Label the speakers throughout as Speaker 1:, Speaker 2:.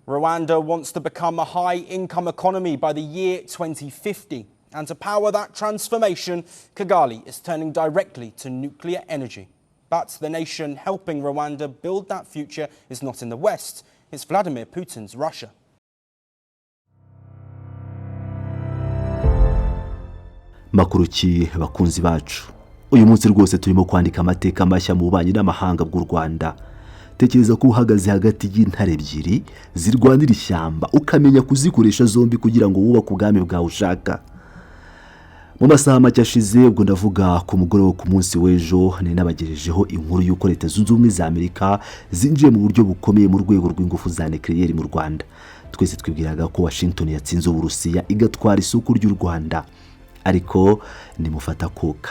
Speaker 1: Rwanda wants to become a high income economy by the year 2050. And to power that transformation, Kigali is turning directly to nuclear energy. But the nation helping Rwanda build that future is not in the West, it's Vladimir Putin's Russia.
Speaker 2: Makuruki bakunzi bacu, uyu munsi rwose turimo kwandika amateka mashya mu bubanyi n'amahanga bw'u Rwanda. Tekereza ko uhagaze hagati y'intare ebyiri zirwanira ishyamba, ukamenya kuzikoresha zombi kugira ngo wubake ubwami bwawe ushaka. Mu masaha make ashize, ubwo ndavuga ku mugoroba ku munsi w'ejo, nari nabagejejeho inkuru y'uko Leta Zunze Ubumwe za Amerika zinjiye mu buryo bukomeye mu rwego rw'ingufu za nucléaire mu Rwanda. Twese twibwiraga ko Washington yatsinze Uburusiya, igatwara isoko ry'u Rwanda, ariko nimufata kuka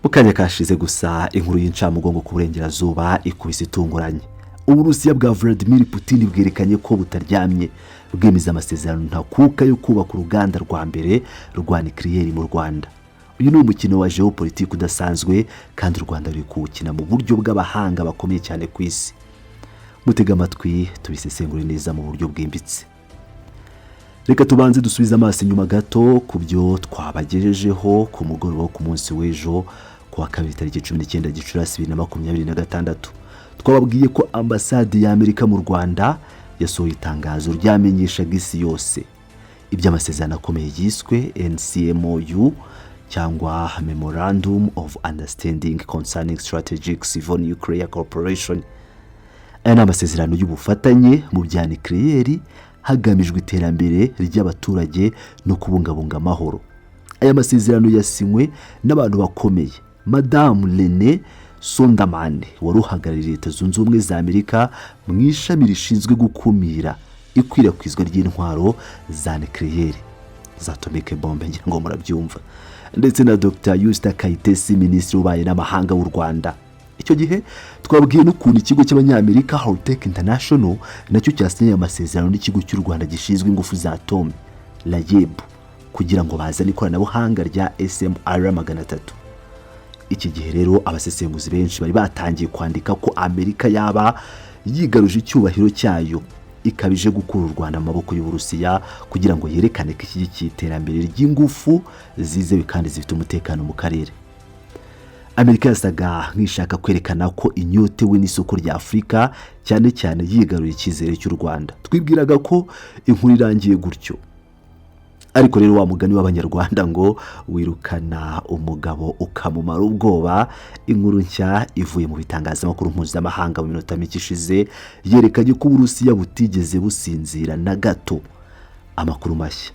Speaker 2: mu kanya kashize gusa, inkuru y'incamugongo ku burengerazuba ikubise itunguranye. Uburusiya bwa Vladimir Putin bwerekanye ko butaryamye, bwemeza amasezerano ntakuka yo kubaka uruganda rwa mbere rwa nucléaire mu Rwanda. Uyu ni umukino wa géopolitique udasanzwe, kandi u Rwanda ruri kuwukina mu buryo bw'abahanga bakomeye cyane ku isi. Mutega amatwi tubisesengure neza mu buryo bwimbitse. Reka tubanze dusubize amaso inyuma gato ku byo twabagejejeho ku mugoroba wo ku munsi w'ejo, ku wa kabiri, tariki 19 Gicurasi 2026. Twababwiye ko ambasade y'Amerika mu Rwanda yasohoye itangazo ryamenyeshaga isi yose iby'amasezerano akomeye yiswe NCMOU, cyangwa Memorandum of Understanding Concerning Strategic Civil Nuclear Cooperation. Aya ni amasezerano y'ubufatanye mu bya nucléaire hagamijwe iterambere ry'abaturage no kubungabunga amahoro. Aya masezerano yasinywe n'abantu bakomeye: Madamu Rene Sondermann, wari uhagarariye Leta Zunze Ubumwe za Amerika mu ishami rishinzwe gukumira ikwirakwizwa ry'intwaro za nucléaire, za atomic bombe, ngira ngo murabyumva, ndetse na Dr Usta Kayitesi, Minisitiri w'Ububanyi n'Amahanga w'u Rwanda. Icyo gihe twabwiye n'ukuntu ikigo cy'Abanyamerika Holtec International nacyo cyasinye amasezerano n'ikigo cy'u Rwanda gishinzwe ingufu za atome, RAEB, kugira ngo bazane ikoranabuhanga rya SMR 300. Iki gihe rero abasesenguzi benshi bari batangiye kwandika ko Amerika yaba yigaruje icyubahiro cyayo, ikaba ije gukura u Rwanda mu maboko y'Uburusiya kugira ngo yerekane ko ishyigikiye iterambere ry'ingufu zizewe kandi zifite umutekano mu karere. Amerika yasaga nk'ishaka kwerekana ko inyotewe n'isoko rya Afurika cyane cyane, yigaruriye icyizere cy'u Rwanda. Twibwiraga ko inkuru irangiye gutyo, ariko rero wa mugani w'Abanyarwanda ngo wirukana umugabo ukamumara ubwoba. Inkuru nshya ivuye mu bitangazamakuru mpuzamahanga mu minota mike ishize yerekanye ko Uburusiya butigeze businzira na gato. Amakuru mashya,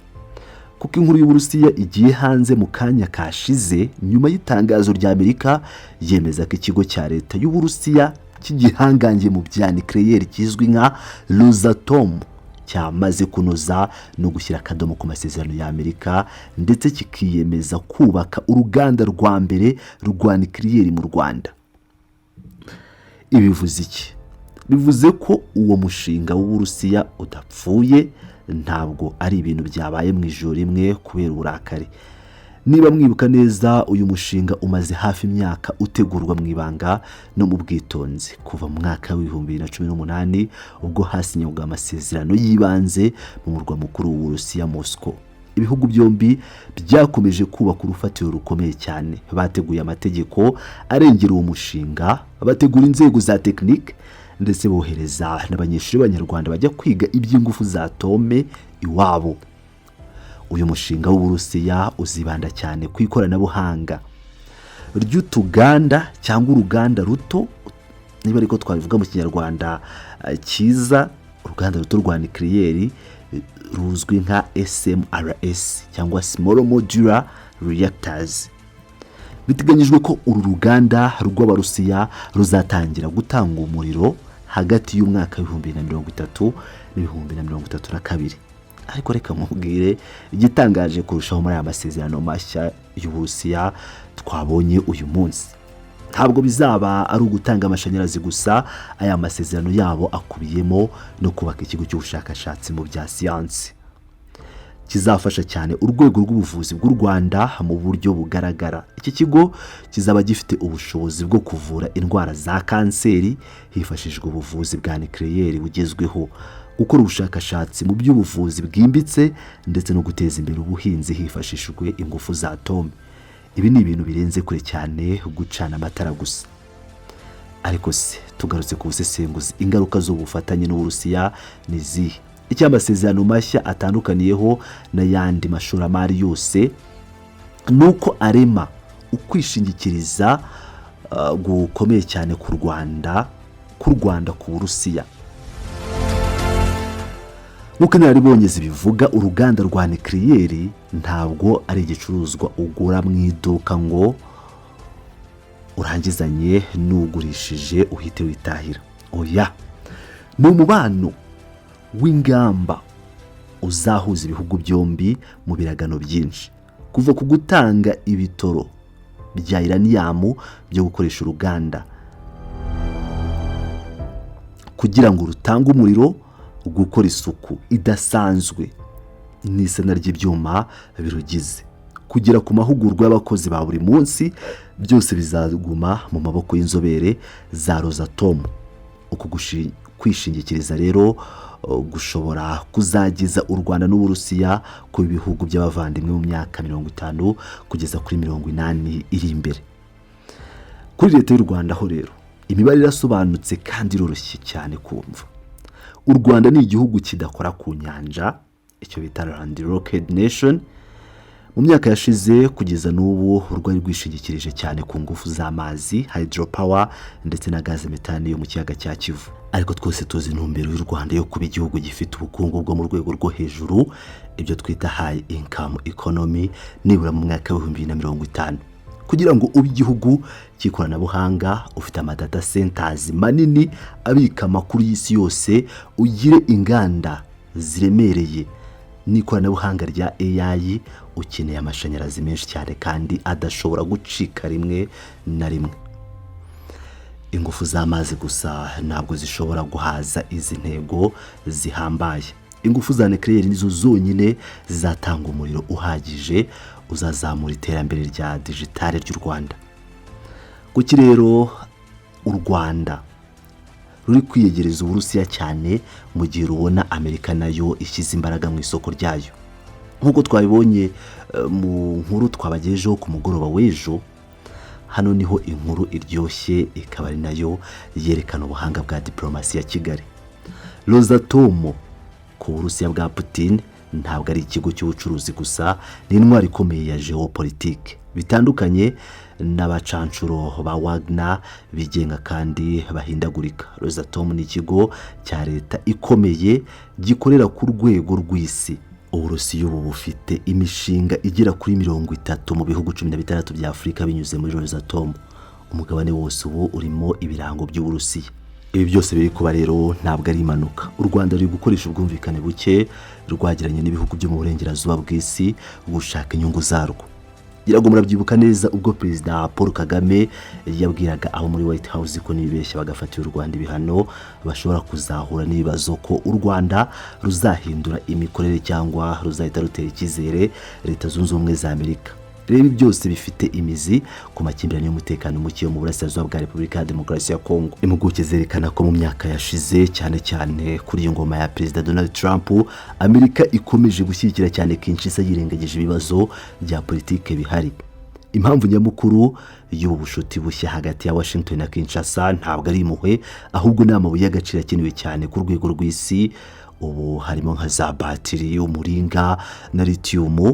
Speaker 2: kuko inkuru y'Uburusiya igiye hanze mu kanya kashize nyuma y'itangazo rya Amerika, yemeza ko ikigo cya leta y'Uburusiya cy'igihangange mu bya nucléaire kizwi nka Rosatom cyamaze kunoza no gushyira akadomo ku masezerano ya Amerika, ndetse kikiyemeza kubaka uruganda rwa mbere rwa nucléaire mu Rwanda. Ibi bivuze iki? Bivuze ko uwo mushinga w'Uburusiya udapfuye. Ntabwo ari ibintu byabaye mu ijoro rimwe kubera uburakari. Niba mwibuka neza, uyu mushinga umaze hafi imyaka utegurwa mu ibanga no mu bwitonzi, kuva mu mwaka wa 2018, ubwo hasinywaga amasezerano y'ibanze mu murwa mukuru w'Uburusiya, Moscow. Ibihugu byombi byakomeje kubaka urufatiro rukomeye cyane. Bateguye amategeko arengera uwo mushinga, bategura inzego za tekinike, ndetse bohereza n'abanyeshuri b'Abanyarwanda bajya kwiga iby'ingufu za atome iwabo. Uyu mushinga w'Uburusiya uzibanda cyane ku ikoranabuhanga ry'utuganda, cyangwa uruganda ruto, niba ariko twabivuga mu Kinyarwanda cyiza, uruganda ruto rwa nucléaire ruzwi nka SMRs, cyangwa Small Modular Reactors. Biteganyijwe ko uru ruganda rw'Abarusiya ruzatangira gutanga umuriro hagati y'umwaka wa 2030 na 2032. Ariko reka mubwire igitangaje kurushaho muri aya masezerano mashya y'Uburusiya twabonye uyu munsi. Ntabwo bizaba ari ugutanga amashanyarazi gusa. Aya masezerano yabo akubiyemo no kubaka ikigo cy'ubushakashatsi mu bya siyansi. Kizafasha cyane urwego rw'ubuvuzi bw'u Rwanda mu buryo bugaragara. Iki kigo kizaba gifite ubushobozi bwo kuvura indwara za kanseri hifashishijwe ubuvuzi bwa nucléaire bugezweho, gukora ubushakashatsi mu by'ubuvuzi bwimbitse, ndetse no guteza imbere ubuhinzi hifashishijwe ingufu za atome. Ibi ni ibintu birenze kure cyane gucana amatara gusa. Ariko se tugarutse ku busesenguzi, ingaruka z'ubufatanye n'Uburusiya ni izihe? Icyo amasezerano mashya atandukaniyeho n'ayandi mashoramari yose ni uko arema ukwishingikiriza gukomeye cyane ku Rwanda ku Burusiya. Nk'uko inararibonye zibivuga, uruganda rwa nucléaire ntabwo ari igicuruzwa ugura mu iduka ngo urangizanye n'ugurishije uhite witahira. Oya, ni umubano w'ingamba uzahuza ibihugu byombi mu biragano byinshi, kuva ku gutanga ibitoro bya uranium byo gukoresha uruganda kugira ngo rutange umuriro, gukora isuku idasanzwe n'isana ry'ibyuma birugize, kugera ku mahugurwa y'abakozi ba buri munsi. Byose bizaguma mu maboko y'inzobere za Rosatom. Uku kwishingikiriza rero gushobora kuzageza u Rwanda n'Uburusiya ku bihugu by'abavandimwe mu myaka 50 kugeza kuri 80 iri imbere. Kuri Leta y'u Rwanda ho rero, imibare irasobanutse kandi iroroshye cyane kumva. U Rwanda ni igihugu kidakora ku nyanja, icyo bita landlocked nation. Mu myaka yashize kugeza n'ubu rwari rwishingikirije cyane ku ngufu z'amazi, hydropower, ndetse na gaze méthane yo mu kiyaga cya Kivu. Ariko twese tuzi intumbero y'u Rwanda yo kuba igihugu gifite ubukungu bwo mu rwego rwo hejuru, ibyo twita high income economy, nibura mu mwaka w'2050. Kugira ngo ube igihugu cy'ikoranabuhanga, ufite ama data centers manini abika amakuru y'isi yose, ugire inganda ziremereye n'ikoranabuhanga rya AI, ukeneye amashanyarazi menshi cyane kandi adashobora gucika rimwe na rimwe. Ingufu z'amazi gusa ntabwo zishobora guhaza izi ntego zihambaye. Ingufu za nucléaire nizo zonyine zizatanga umuriro uhagije uzazamura iterambere rya digitale ry'u Rwanda. Kuki rero u Rwanda ruri kwiyegereza Uburusiya cyane mu gihe rubona Amerika nayo ishyize imbaraga mu isoko ryayo? Nk'uko twabibonye mu nkuru twabagejeho ku mugoroba w'ejo, hano niho inkuru iryoshye, ikaba ari nayo yerekana ubuhanga bwa diporomasi ya Kigali. Rosatom ku Burusiya bwa Putin ntabwo ari ikigo cy'ubucuruzi gusa, ni intwaro ikomeye ya géopolitique. Bitandukanye n'abacancuro ba Wagner bigenga kandi bahindagurika, Rosatom ni ikigo cya leta ikomeye gikorera ku rwego rw'isi. Uburusiya ubu bufite imishinga igera kuri 30 mu bihugu 16 bya Afurika binyuze muri Rosatom. Umugabane wose ubu urimo ibirango by'Uburusiya. Ibi byose biri kuba rero ntabwo ari impanuka. U Rwanda ruri gukoresha ubwumvikane buke rwagiranye n'ibihugu byo mu burengerazuba bw'isi gushaka inyungu zarwo. Ngira ngo murabyibuka neza ubwo Perezida Paul Kagame yabwiraga abo muri White House ko nibeshya bagafatira u Rwanda ibihano bashobora kuzahura n'ibibazo, ko u Rwanda ruzahindura imikorere cyangwa ruzahita rutera icyizere Leta Zunze Ubumwe za Amerika. Rero ibi byose bifite imizi ku makimbirane y'umutekano muke yo mu burasirazuba bwa Repubulika ya Demokarasi ya Kongo. Impuguke zerekana ko mu myaka yashize, cyane cyane kuri iyi ngoma ya Perezida Donald Trump, Amerika ikomeje gushyigikira cyane Kinshasa yirengagije ibibazo bya politike bihari. Impamvu nyamukuru y'ubu bushuti bushya hagati ya Washington na Kinshasa ntabwo ari impuhwe, ahubwo ni amabuye y'agaciro akenewe cyane ku rwego rw'isi ubu, harimo nka za batiri, umuringa na lithium,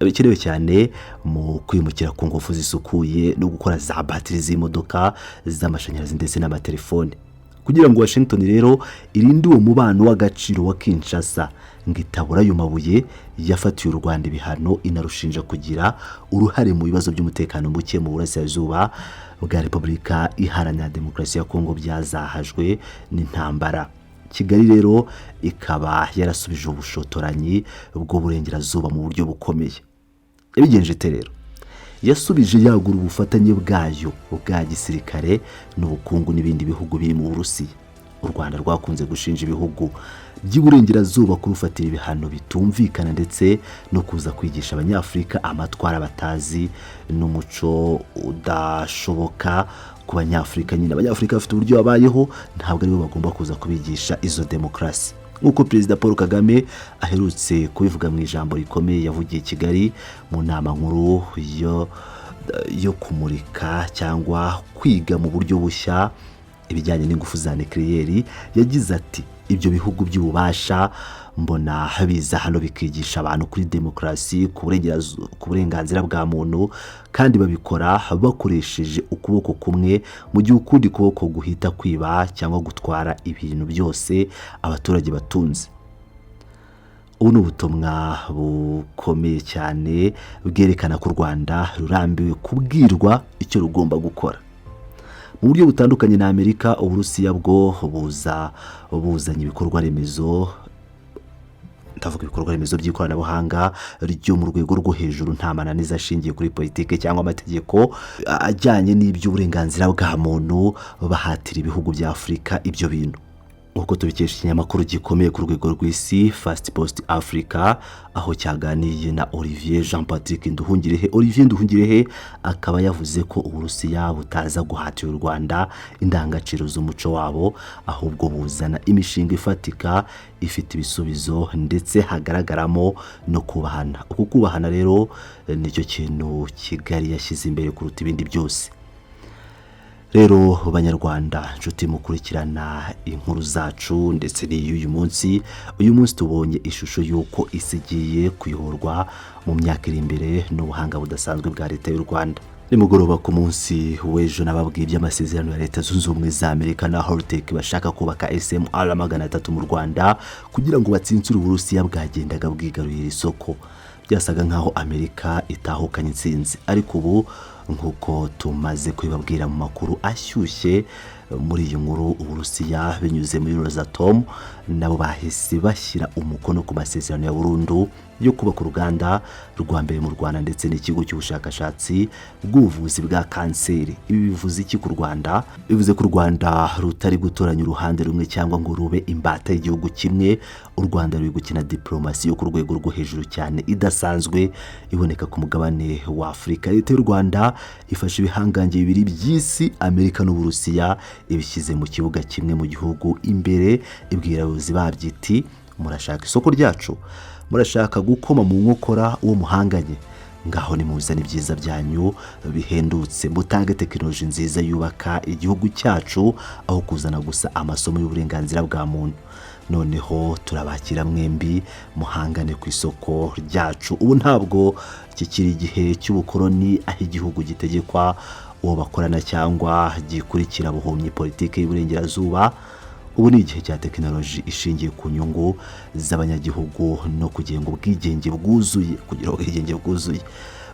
Speaker 2: bikenewe cyane mu kwimukira ku ngufu zisukuye no gukora za batiri z'imodoka z'amashanyarazi ndetse n'amatelefone. Kugira ngo Washington rero irinde uwo mubano w'agaciro wa Kinshasa ngo itabura ayo mabuye, yafatiye u Rwanda ibihano, inarushinja kugira uruhare mu bibazo by'umutekano muke mu burasirazuba bwa Repubulika Iharanira Demokarasi ya Kongo byazahajwe n'intambara. Kigali rero ikaba yarasubije ubushotoranyi bw'uburengerazuba mu buryo bukomeye. Yabigenje ite rero? Yasubije yagura ubufatanye bwayo bwa gisirikare n'ubukungu n'ibindi bihugu biri mu Burusiya. U Rwanda rwakunze gushinja ibihugu by'iburengerazuba kurufatira ibihano bitumvikana ndetse no kuza kwigisha Abanyafurika amatwara batazi n'umuco udashoboka ku Banyafurika. Nyine Abanyafurika bafite uburyo babayeho, ntabwo aribo bagomba kuza kubigisha izo demokarasi, nk'uko Perezida Paul Kagame aherutse kubivuga mu ijambo rikomeye yavugiye i Kigali mu nama nkuru yo kumurika cyangwa kwiga mu buryo bushya ibijyanye n'ingufu za nucléaire. Yagize ati: "Ibyo bihugu by'ububasha mbona biza hano bikigisha abantu kuri demokarasi, ku burenganzira bwa muntu, kandi babikora bakoresheje ukuboko kumwe mu gihe ukundi kuboko guhita kwiba cyangwa gutwara ibintu byose abaturage batunze." Ubu ni ubutumwa bukomeye cyane bwerekana ko u Rwanda rurambiwe kubwirwa icyo rugomba gukora. Mu buryo butandukanye na Amerika, Uburusiya bwo buza buzanye ibikorwa remezo, ndavuga ibikorwa remezo by'ikoranabuhanga ryo mu rwego rwo hejuru, nta mananiza ashingiye kuri politiki cyangwa amategeko ajyanye n'iby'uburenganzira bwa muntu, bahatira ibihugu bya Afurika ibyo bintu, nk'uko tubikesha ikinyamakuru gikomeye ku rwego rw'isi, First Post Africa, aho cyaganiye na Olivier Jean Patrick Nduhungirehe. Olivier Nduhungirehe akaba yavuze ko Uburusiya butaza guhatira u Rwanda indangagaciro z'umuco wabo, ahubwo buzana imishinga ifatika ifite ibisubizo ndetse hagaragaramo no kubahana. Uku kubahana rero nicyo kintu Kigali yashyize imbere kuruta ibindi byose. Rero Banyarwanda, inshuti mukurikirana inkuru zacu ndetse n'iy'uyu munsi, uyu munsi tubonye ishusho y'uko isi igiye kuyoborwa mu myaka iri imbere n'ubuhanga budasanzwe bwa Leta y'u Rwanda. Nimugoroba ku munsi w'ejo nababwiye iby'amasezerano ya Leta Zunze Ubumwe za Amerika na Holtec, bashaka kubaka SMR 300 mu Rwanda kugira ngo batsinsure Uburusiya bwagendaga bwigarurira isoko. Byasaga nk'aho Amerika itahukanye intsinzi, ariko ubu nk'uko tumaze kubibabwira mu makuru ashyushye muri iyi nkuru, Uburusiya binyuze muri Rosatom nabo bahise bashyira umukono ku masezerano ya burundu yo kubaka uruganda rwa mbere mu Rwanda ndetse n'ikigo cy'ubushakashatsi bw'ubuvuzi bwa kanseri. Ibi bivuze iki ku Rwanda? Bivuze ko u Rwanda rutari gutoranya uruhande rumwe cyangwa ngo rube imbata y'igihugu kimwe. U Rwanda ruri gukina diporomasi yo ku rwego rwo hejuru cyane, idasanzwe iboneka ku mugabane wa Afurika. Leta y'u Rwanda ifashe ibihangange bibiri by'isi, Amerika n'Uburusiya, ibishyize mu kibuga kimwe mu gihugu imbere, ibwira abayobozi babyo iti: "Murashaka isoko ryacu, murashaka gukoma mu nkokora uwo muhanganye, ngaho nimuzane ibyiza byanyu bihendutse, mutange tekinoloji nziza yubaka igihugu cyacu aho kuzana gusa amasomo y'uburenganzira bwa muntu. Noneho turabakira mwembi muhangane ku isoko ryacu." Ubu ntabwo kikiri igihe cy'ubukoroni, aho igihugu gitegekwa uwo bakorana cyangwa gikurikira buhumyi politiki y'uburengerazuba. Ubu ni igihe cya tekinoloji ishingiye ku nyungu z'abanyagihugu no kugenga ubwigenge bwuzuye, kugira ubwigenge bwuzuye.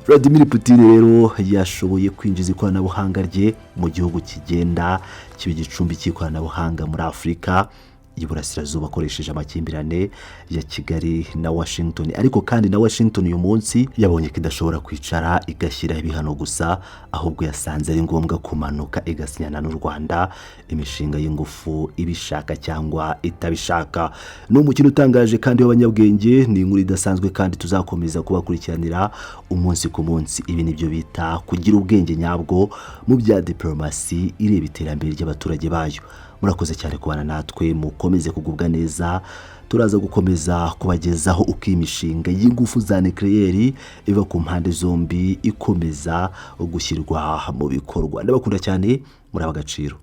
Speaker 2: Vladimir Putin rero yashoboye kwinjiza ikoranabuhanga rye mu gihugu kigenda kiba igicumbi cy'ikoranabuhanga muri Afurika y'Iburasirazuba, akoresheje amakimbirane ya Kigali na Washington. Ariko kandi na Washington uyu munsi yabonye ko idashobora kwicara igashyiraho ibihano gusa, ahubwo yasanze ari ngombwa kumanuka igasinyana n'u Rwanda imishinga y'ingufu, ibishaka cyangwa itabishaka. Ni umukino utangaje kandi w'abanyabwenge. Ni inkuru idasanzwe kandi tuzakomeza kubakurikiranira umunsi ku munsi. Ibi nibyo bita kugira ubwenge nyabwo mu bya diporomasi ireba iterambere ry'abaturage bayo. Murakoze cyane kubana natwe, mukomeze kugubwa neza. Turaza gukomeza kubagezaho uko iyi mishinga y'ingufu za nucléaire iva ku mpande zombi ikomeza gushyirwa mu bikorwa. Ndabakunda cyane, muri agaciro.